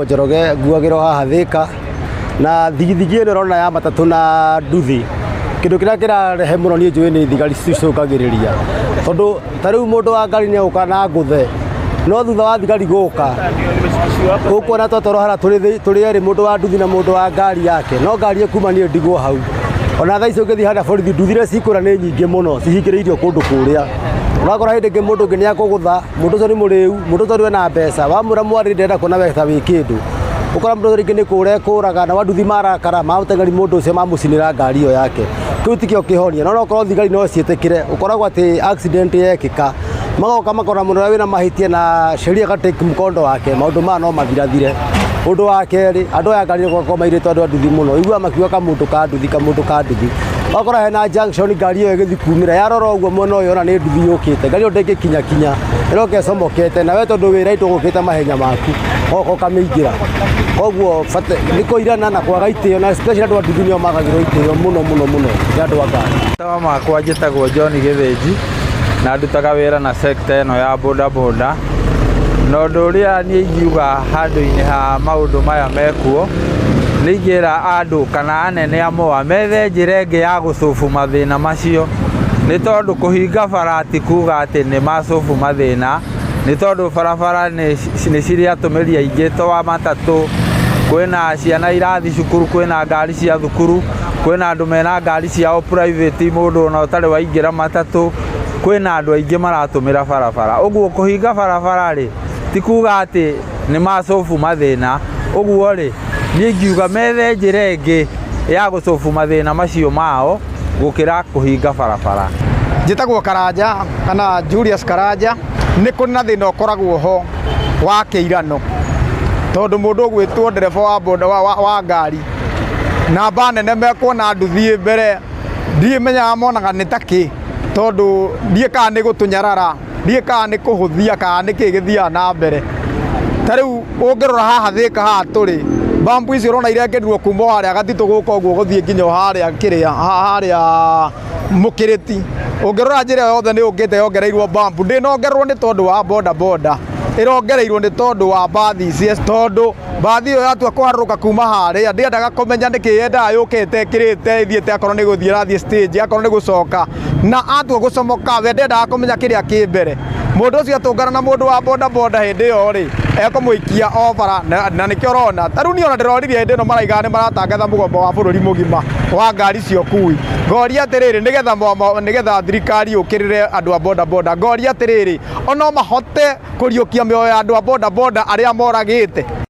Njoroge nguagĩrwo haha Thĩka na thigithigi ĩno ũrona ya matatũ na nduthi, kĩndũ kĩrĩa kĩrarehe mũno niĩ njũĩ nĩ thigari cicũngagĩrĩria, tondũ ta rĩu mũndũ wa ngari nĩ egũka na ngũthe, no thutha wa thigari gũka ũkuona twatwarwo harĩa tũrĩ erĩ, mũndũ wa nduthi na mũndũ wa ngari yake, no ngari ĩkuma niĩ ndigwo hau. Ona thaa ici ũngĩthiĩ harĩa borithi, nduthi iria cikũra nĩ nyingĩ mũno cihingĩrĩirio kũndũ kũrĩa. Ũrakora hĩndĩ ĩngĩ mũndũ ũngĩ nĩ akũgũtha, mũndũ ũcio nĩ mũrĩu, mũndũ ũcio ena mbeca, wamwĩra mwarĩrie ndarenda kuona we ta wĩ kĩndũ. Ũkora mũndũ ũcio rĩngĩ nĩ kũra ekũraga, nao anduthi marakara mamũteng'eri mũndũ ũcio mamũcinĩra ngari ĩyo yake. Kĩu tikĩo kĩhonia, no okorwo thigari no ciĩtĩkĩre, ũkoragwo atĩ accident yekĩka, magoka makona mũndũ ũrĩa wĩna mahĩtia na sheria ĩga take mkondo wake, maũndũ maya no mathirathire. Ũndũ wa kerĩ, andũ aya a ngari nĩ gũkorwo mairĩtwo andũ a nduthi mũno, ũiguaga makiuga kamũndũ ka nduthi, kamũndũ ka nduthi. Ũgakora hena junction ngari ĩyo ĩgĩthiĩ kumĩra, yarora ũguo mwena ũyũ yona nĩ nduthi yũkĩte, ngari ĩyo ndĩngĩkinya kinya, ĩroka ĩcomokete, na we tondũ wĩ right ũgũkĩte mahenya maku, ũgoka ũkamĩingĩra. Koguo nĩ kũirana na kwaga itĩo, na especially andũ a nduthi nĩo magagĩrwo itĩo mũno mũno mũno nĩ andũ a ngari. Marĩtwa makwa njĩtagwo John Gĩthĩnji na ndutaga wĩra na sector ĩno ya boda boda. Na ũndũ ũrĩa niĩ ingiuga handũ-inĩ ha maũndũ maya mekuo, nĩ ingĩra andũ kana anene a MOA methe njĩra ĩngĩ ya gũ solve mathĩna macio, nĩ tondũ kũhinga bara ti kuga atĩ nĩ ma solve mathĩna, nĩ tondũ barabara nĩ cirĩ atũmĩri aingĩ to a matatũ, kwĩna ciana irathiĩ cukuru, kwĩna ngari cia thukuru, kwĩna andũ mena ngari ciao private, mũndũ ona ũtarĩ waingĩra matatũ, kwĩna andũ aingĩ maratũmĩra barabara. Ũguo kũhinga barabara rĩ, ti kuga atĩ nĩ ma solve mathĩna. Ũguo rĩ, niĩ ingiuga methe njĩra ĩngĩ ya gũ solve mathĩna macio mao gũkĩra kũhinga barabara. Njĩtagwo Karanja kana Julius Karanja. Nĩ kũrĩ na thĩna ũkoragwo ho wa kĩirano, tondũ mũndũ ũgwĩtwo ndereba wa boda wa ngari namba nene mekuona nduthi mbere, ndimenyaga monaga nĩ ta kĩ, tondũ ndiĩ kana nĩ gũtũnyarara, ndiĩ kana nĩ kũhũthia, kana nĩ kĩ gĩthiaga na mbere. Ta rĩu ũngĩrora haha Thĩka haha tũrĩ, bambu icio ũrona irekĩrirwo kuma o harĩa gatitũ gũka ũguo gũthiĩ nginya o harĩa kĩrĩa harĩa Mũkĩrĩti. Ũngĩrora njĩra ĩyo yothe nĩ yũkĩte yongereirwo bambu, ndĩnongererwo nĩ tondũ wa boda boda, ĩrongereirwo nĩ tondũ wa mbathi ici, tondũ mbathi ĩyo yatua kũharũrũka kuma harĩa ndĩendaga kũmenya nĩkĩ yendaga yũkĩte ĩkĩrĩte ĩthiĩte, akorwo nĩ gũthiĩ ĩrathiĩ stage, akorwo nĩ gũcoka, na atua gũcomoka we ndendaga kũmenya kĩrĩa kĩ mbere. Mũndũ ũcio atũngana na mũndũ wa boda boda hĩndĩ ĩyo rĩ, ekũmũikia o bara, na nĩkĩo ũrona ta rĩu niĩ ona ndĩroririe hĩndĩ ĩno maraigaga nĩ maratangatha mũgomo wa bũrũri mũgima wa ngari cia ũkui. Ngoria atĩrĩrĩ, nĩgetha thirikari yũkĩrĩre andũ a boda boda, ngoria atĩrĩrĩ, o no mahote kũriũkia mĩoyo ya andũ a boda boda arĩa moragĩte?